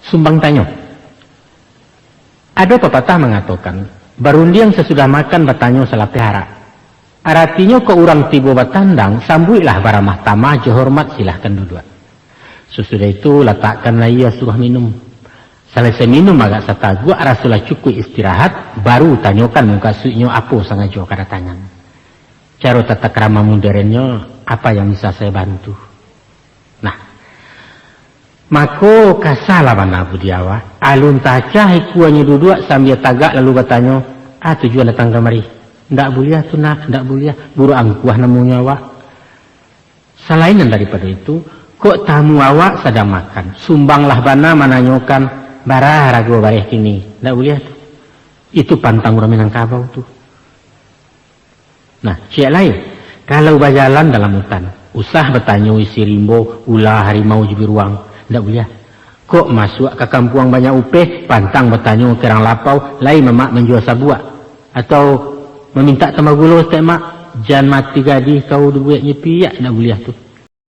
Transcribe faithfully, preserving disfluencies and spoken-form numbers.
Sumbang tanyo. Ado papatah mangatokan, barundiang sasudah makan, batanyo salapeh arak. Aratinyo, kok urang tibo batandang, sambuiklah baramah tamah, jo hormat silahkan duduak. Sasudah itu, latakkanlah ia suruah minum. Salasai minum agak sataguak, rasolah cukuik istirahat, baru tanyokan mukasuiknyo apo sangajo kadatangan. Caro tata krama moderennyo, apa yang bisa saya bantu? Nah, mako kasalah bana budi awak. Alun tacah ikuanyo duduak sambia tagak lalu batanyo, "A tujuan datang kamari?" "Ndak buliah tu, Nak, ndak buliah. Buruak angkuah namonyo awak." Salain nan daripado itu, kok tamu awak sadang makan, sumbanglah bana mananyokan, "Bara harago bareh kini?" Ndak buliah tu. Itu pantang urang Minangkabau tu. Nah, ciek lai, kalau bajalan dalam utan, usah batanyo isi rimbo, ula, harimau, jo biruang, ndak buliah. Kok masuak ka kampuang banyak upeh, pantang batanyo ka urang lapau, lai mamak manjua sabuak, atau mamintak tambah gulo saketek, "Mak, jan mati gadih kau, dubuek nyepiak," ndak buliah tu.